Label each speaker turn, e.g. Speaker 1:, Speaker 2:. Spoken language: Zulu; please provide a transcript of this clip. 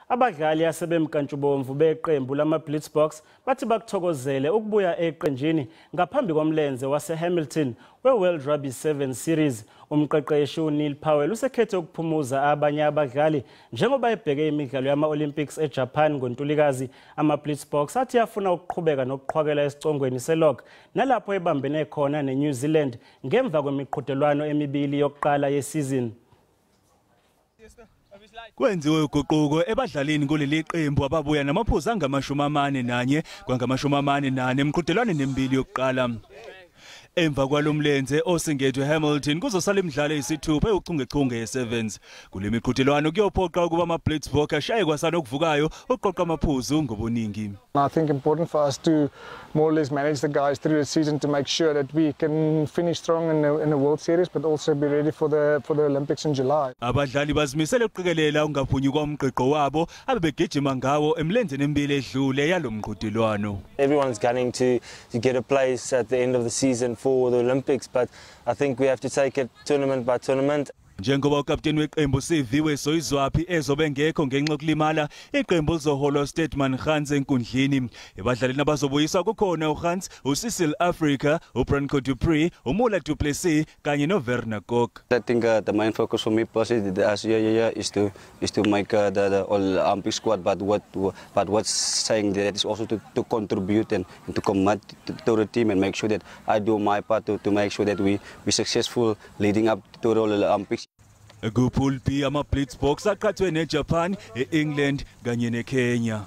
Speaker 1: Abadlali asebemkantshubomvu beqembu lama-Blitzboks bathi bakuthokozele ukubuya eqenjini ngaphambi komlenze wase-Hamilton we-World Rugby 7 Series. Umqeqeshi uNeil Powell usekhethe ukuphumuza abanye abadlali njengoba ebheke imidlalo yama-Olympics eJapan ngoNtulikazi. Ama-Blitzboks athi afuna ukuqhubeka nokuqhwakela esicongweni se-log nalapho ebambene khona ne-New Zealand ngemva kwemiqhudelwano emibili yokuqala yesizini.
Speaker 2: Kwenziwe uguquko ebadlalini kuleli qembu ababuya namaphuzu angama-41 kwangama-44 emqhudelwaneni emibili yokuqala. Emva kwalomlenze osingethwe Hamilton kuzosala imidlalo eyisithupha ewuchungechunge ye-Sevens. Kule miqhudelwano kuyophoqa ukuba ama-Blitzboks ashaye kwasana okuvukayo uqoqa amaphuzu ngobuningi.
Speaker 3: I think important for us to more or less manage the guys through the season to make sure that we can finish strong in the World Series, but also be ready for the Olympics in July.
Speaker 2: Abadlali bazimisele ukuqikelela ukungaphunyukwa umgqigqo wabo abebegijima ngawo emlenzeni emibili edlule yalo mqhudelwano.
Speaker 4: Everyone's gunning to get a place at the end of the season for the Olympics, but I think we have to take it tournament by tournament.
Speaker 2: Njengoba ukapteni weqembu Siviwe Soyizwapi ezobe ngekho ngenxa yokulimala, iqembu lizoholwa Stedman Gans enkundleni. Ebadlalini abazobuyiswa kukhona uGans, uCecil Afrika, uBranco du Preez, uMuller du Plessis kanye noWerner Kok.
Speaker 5: I think the main focus for me personally as yeah, is to make the Olympic squad, but what's saying that is also to contribute and to commit to the team and make sure that I do my part to make sure that we successful leading up to the Olympics.
Speaker 2: Ku-Pool B ama-Blitzboks aqhathwe neJapan, e-England kanye neKenya.